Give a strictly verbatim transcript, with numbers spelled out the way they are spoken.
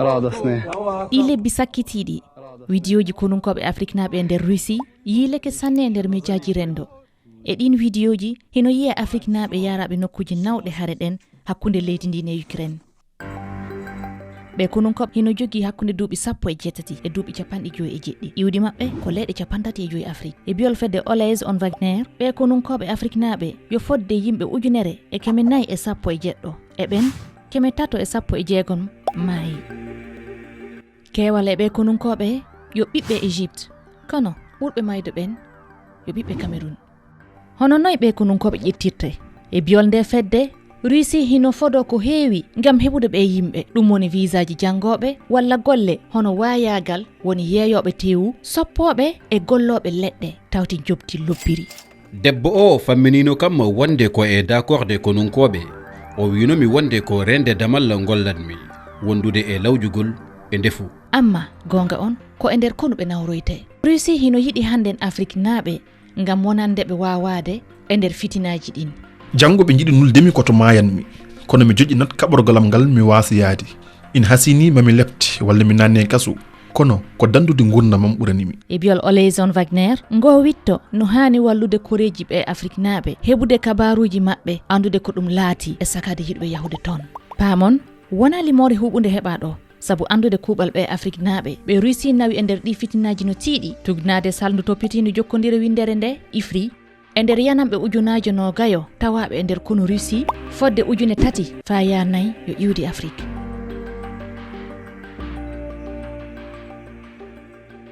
Ɗii lebbi sakkitiiɗi, widiyooji konunkooɓe Afriknaaɓe e nder Russie yiileke sanne e nder mejaaji renndo. E ɗiin widiyooji, hino yi'ee Afriknaaɓe yaaraaɓe nokkuuje nawɗe hare ɗen hakkunde leydi ndin e Ukraine. Ɓee konunkooɓe hino jogii hakkunde duuɓi sappo e jeetati e duuɓi capanɗe jowi e jeɗɗi. Iwdi maɓɓe ko leeɗe capantati e jowi Afrik. E bi'ol fedde Olaison Wagner, ɓee konunkooɓe Afriknaaɓe yo fodde yimɓe ujunere e keme nayi e sappo e jeɗɗo. E ɓen, keme tato e sappo e jeegom maayi. Keewal e ɓee konunkooɓe yo ɓiɓɓe Egypte, kono ɓurɓe mayde ɓen yo ɓiɓɓe Cameroun. Hono noy ɓee konunkooɓe ƴettirte? E bi'ol ndee fedde, Russie hino fodoo ko heewi ngam heɓude ɓee yimɓe. Ɗum woni viisaaji janngooɓe walla golle hono waayaagal, woni yeeyooɓe teewu, soppooɓe e gollooɓe leɗɗe, tawti njoɓdi lobbiri. Debbo oo famminiino kam wonde ko e daakorde konunkooɓe. O wiino mi wonde ko reende damal ngollatmi, wondude e lawjugol e ndefu. Amma goonga on, ko e nder konu ɓe nawroytee. Russie hino yiɗi hannden Afriknaaɓe ngam wonande ɓe waawaade e nder fitinaaji ɗin. Janngo ɓe njiɗi nulde mi ko to maayanmi, kono mi joƴƴinat kaɓorgal am ngal mi waasa yaade. Ina hasini ma mi lepte walla mi naanne kaso, kono ko danndude nguurndam am ɓurani mi. E bi'ol Olaison Wagner, ngoo witto no haani wallude koreeji ɓee Afriknaaɓe heɓude kabaaruuji maɓɓe, anndude ko ɗum laatii e sakaade yiɗuɓe yahude toon. Paamon, wonaa limoore huuɓunde heɓaa ɗoo. Sabu anndude kuuɓal ɓee Afriknaaɓe ɓe Russie nawi e nder ɗii fitinaaji no tiiɗi, tugnaade salndu toppitiindu jokkondire winndere ndee, IFRI, e nder yananɓe ujunaaje noogayo tawaaɓe e nder konu Russie, fodde ujune tati faa yaa nayi yo iwdi Afrik.